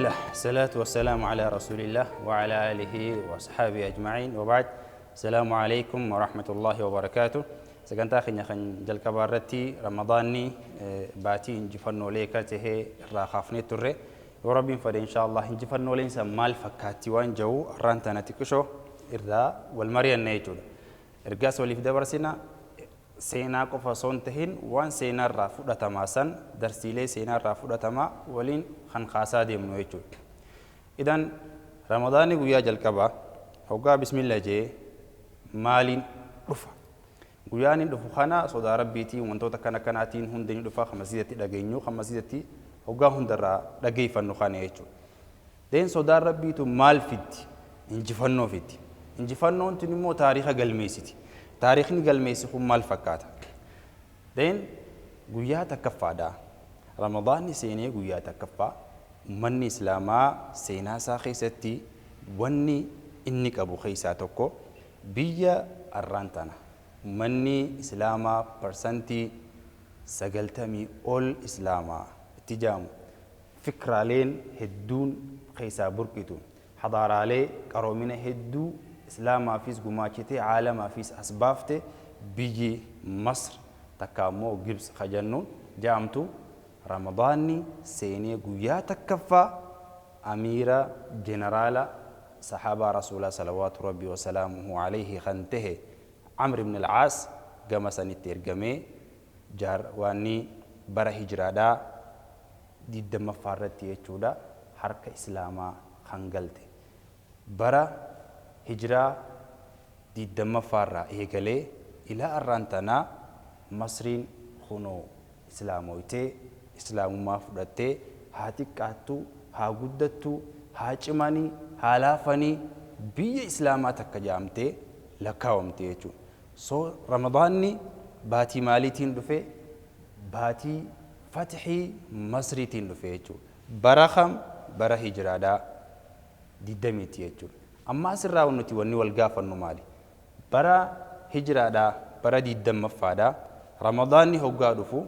الله الصلاة والسلام على رسول الله وعلى آله وأصحابه أجمعين وبعد السلام عليكم ورحمة الله وبركاته. Sagantaa keenya kan jalqabaa irratti Ramadaanni baatii injifannoolee akka tahee irraa kaafnee turre. Yoo Rabbiin fedhe, insha Allah, injifannooleen san maal fakkaatti waan jiru har'aan tana xiqqishoo irraa wal mari'anna jechuudha. Ergaas waliif dabarsina, seenaa qofa osoo hin tahin waan seenaarraa fudhatamaa san, darsiilee seenaarraa fudhatamaa waliin kan kaasaa deemnu jechuudha. Idan Ramadaanni guyyaa jalqabaa hoggaa bismillah jee maaliin dhufa? Guyyaan inni dhufu kana sodaa Rabbiitiin, wantoota akkana akkanaatiin hundi ni dhufa, kan masjidatti dhageenyu, kan masjidatti hoggaa hundarraa dhageeffannu kana jechuudha. Deen sodaan Rabbiitu maal fiddi? Injifannoo fiddi. Injifannoon tun immoo taariika galmeessiti. Taariikni galmeessi kun maal fakkaata? Deen guyyaa takkaffaadha. Ramadaanni seenee guyyaa takkaffaa ummanni Islaamaa seenaa isaa keessatti wanni inni qabu keessaa tokko biyya arraan tana ummanni Islaamaa 90% ol Islaamaa itti jaamu, fikraaleen hedduun keessaa burqitu, hadaaraalee qaroomina hedduu Islaamaafis gumaachitee caalamaafis as baafte, biyyi Masr takka ammoo Gibs kajannuun jaamtu, Ramadaanni seenee guyyaa takkaffaa amiira jeneraala sahaabaa Rasuulaa salawaatu Rabbii wasalaamuhu alayhi kan tahe Amr ibn al-Aas gama sanitti ergamee jaar waanni bara hijiraadhaa 20ffaa irratti jechuudha harka Islaamaa kan galte. Bara hijiraa 20ffaa irraa eegalee ilaa arraan tanaa Masriin kunoo islaamoytee, islaamummaa fudhattee, haa xiqqaattu haa guddattu, haa cimanii haa laafanii, biyya Islaamaa takka jaamtee lakkaawamte jechuudha. So Ramadaanni baatii maaliitiin dhufe? Baatii fatxii Masriitiin dhufe jechuudha. Bara kam? Bara hijiraadhaa 20tti jechuudha. Amma asirraa nuti wanni wal gaafannu maali? Bara hijiraadhaa bara 20ffaadhaa Ramadaanni hoggaa dhufu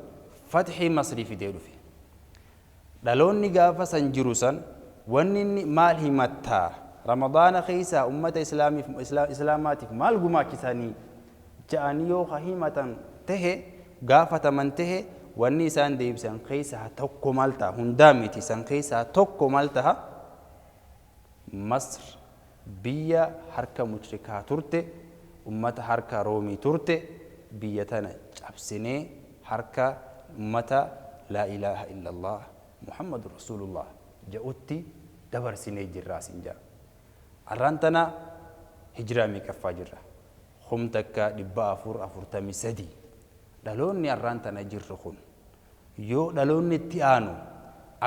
fatxii Masrii fidee dhufe. Dhaloonni gaafa san jiru san wanni inni maal himattaa? Ramadaana keessaa ummata Islaamaatiif maal gumaachisanii ja'anii yoo ka himatan tahe, gaafataman tahe, wanni isaan deebisan keessaa tokko maal ta'a? Hundaa miti, san keessaa tokko maal ta'a? Masr biyya harka mushrikaa turte, ummata harka Roomii turte, biyya tana cabsinee harka ummata laa ilaaha illallah Muhammadu Rasuulullah ja'utti dabarsinee jirraa sin ja'a. Arraan tana hijiraa meeqaffaa jirra? 1443. Dhaloonni arraan tana jirru kun yoo dhaloonni itti aanu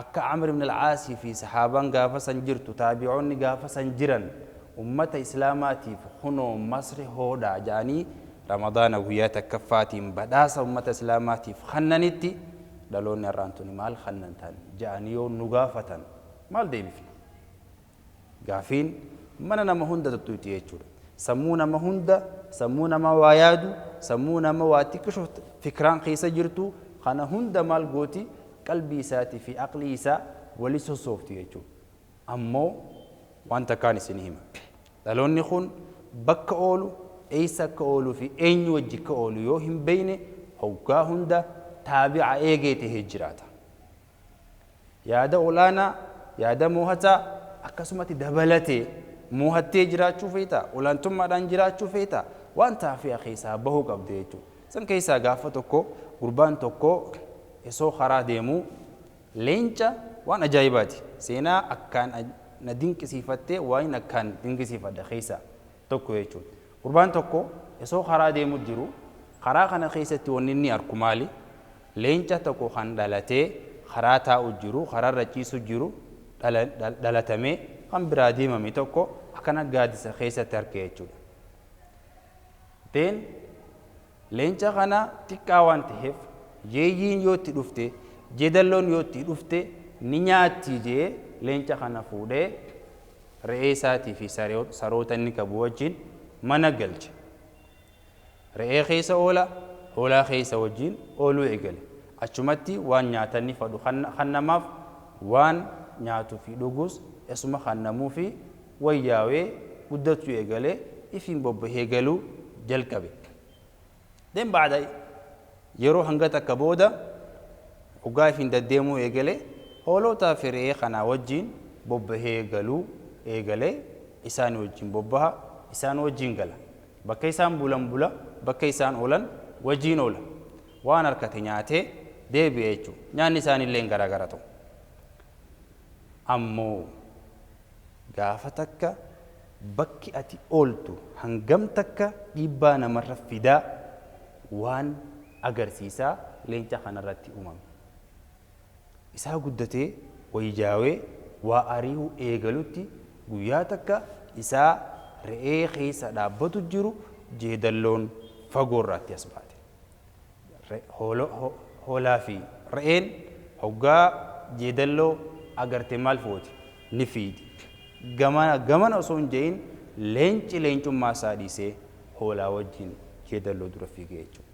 akka Amr ibn al-Aasii fi sahaabaan gaafa san jirtu, taabi'oonni gaafa san jiran, ummata Islaamaatiif kunoo Masri hoodhaa ja'anii Ramadaana guyyaa takkaffaatiin badhaasa ummata Islaamaatiif kannanitti, dhaloonni har'aan tuni maal kannan tan ja'anii yoo nu gaafatan maal deebifna? Gaafiin mana nama hunda tuttuuti jechuudha. Sammuu nama hunda, sammuu nama waa yaadu, sammuu nama waa xiqqisho fikraan keessa jirtu kana hunda maal gooti? Qalbii isaatii fi aqlii isaa wali sossoofti jechuudha. Ammoo waan takkaan isin hima. Dhaloonni kun bakka oolu, eessa akka ooluu fi eenyu wajji akka oolu yoo hin beekne, hoggaa hunda taabi'a eegee tahee jiraata. Yaada olaanaa, yaada moohataa akkasumatti dabalatee moohattee jiraachuu feeta, olaantummaadhaan jiraachuu feeta, waan taafi'a keessaa bahuu qabda jechuudha. San keessaa gaafa tokko gurbaan tokko osoo karaa deemuu leenca, waan ajaa'ibaati. Seenaa akkaan na dinqisiifattee, waan akkaan dinqisiifadha keessaa tokko jechuudha. Gurbaan tokko osoo karaa deemu jiru, karaa kana keessatti wanni inni arku maali? Leenca tokko kan dhalatee karaa taa'u jiru, karaarra ciisu jiru, dhalatamee kan biraa deemame tokko akkana gaaddisa keessatti arge jechuudha. Deen leenca kana xiqqaa waan ta'eef, yeeyyiin yoo itti dhufte, jeedalloon yoo itti dhufte ni nyaatti jee, leenca kana fuudhee re'ee isaatii fi saroota inni qabu wajjin mana galche. Re'ee keessa oola, hoolaa keessa wajjin ooluu eegale. Achumatti waan nyaatan ni fadhu kan namaaf waan nyaatuu fi dhugus isuma kannamuu fi wayyaawee guddachuu eegalee ifiin bobbahee galuu jalqabe. Den bacda yeroo hanga takka booda hoggaa ifiin deddeemuu eegale, hoolotaa fi re'ee kanaa wajjiin bobbahee galuu eegale. Isaan wajjin bobbaha, isaan wajjin gala, bakka isaan bulan bula, bakka isaan oolan wajjiin oola, waan harkate nyaatee deebi'e jechuudha. Nyaanni isaanillee garaagara ta'u. Ammoo gaafa takka bakki ati ooltu hangam takka dhiibbaa namarra fidaa waan agarsiisaa leenca kanarratti uumame. Isaa guddatee wayyaawee waa ari'uu eegalutti guyyaa takka isaa re'ee keessa dhaabbatu jiru jeedalloon fagoorraatti as baate. Hoolaa fi re'een hoggaa jeedalloo agarte maal footi? Ni fiidi. Gamana gamana osoo hin je'in leenci leencummaa isaa dhiisee hoolaa wajjin jeedalloo dura fiigee jechuudha.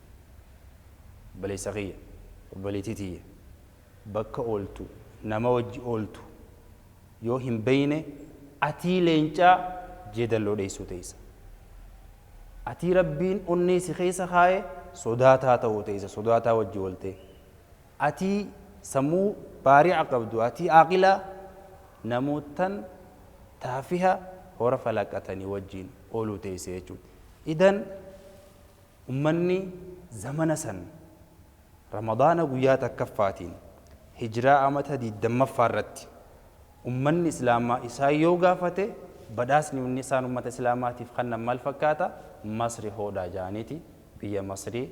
Obboleessa kiyya, obboleettii tiyya, bakka ooltu, nama wajji ooltu yoo hin beeyne atii leencaa jeedalloo dheessuu teessa. Atii Rabbiin onnee si keessa kaaye sodaataa ta'uu teessa, sodaataa wajji ooltee. Atii sammuu baari'a qabdu, atii aaqilaa namootan taafiha hora falaqatanii wajjiin ooluu teesse jechuudha. Idan ummanni zamana san Ramadaana guyyaa takkaffaatiin hijiraa amata 20ffaa irratti ummanni islaamaa isaan yoo gaafate, badhaasni inni isaan ummata islaamaatiif kennan maal fakkaata? Masri hoodhaa ja'aniiti biyya Masrii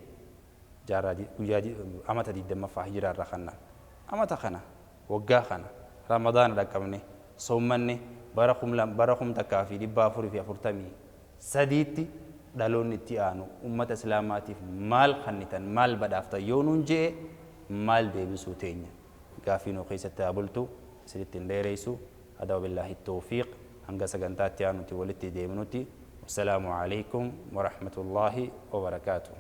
jaarraa guyyaa amata 20ffaa hijiraa irra kennan. Amata kana, waggaa kana Ramadaana dhaqqabne, soommanne, bara 1443tti dhaloonni itti aanu ummata islaamaatiif maal kennitan, maal badhaaftan yoo nuun je'e, maal deebisuu teenya? Gaafii nuu keessatti haa bultu, isinitti hin dheereysu. Hada wabillaahi tawfiiq. Hanga sagantaa itti aanuti walitti deemnuti, wassalaamu alaykum warahmatullaahi wabarakaatuh.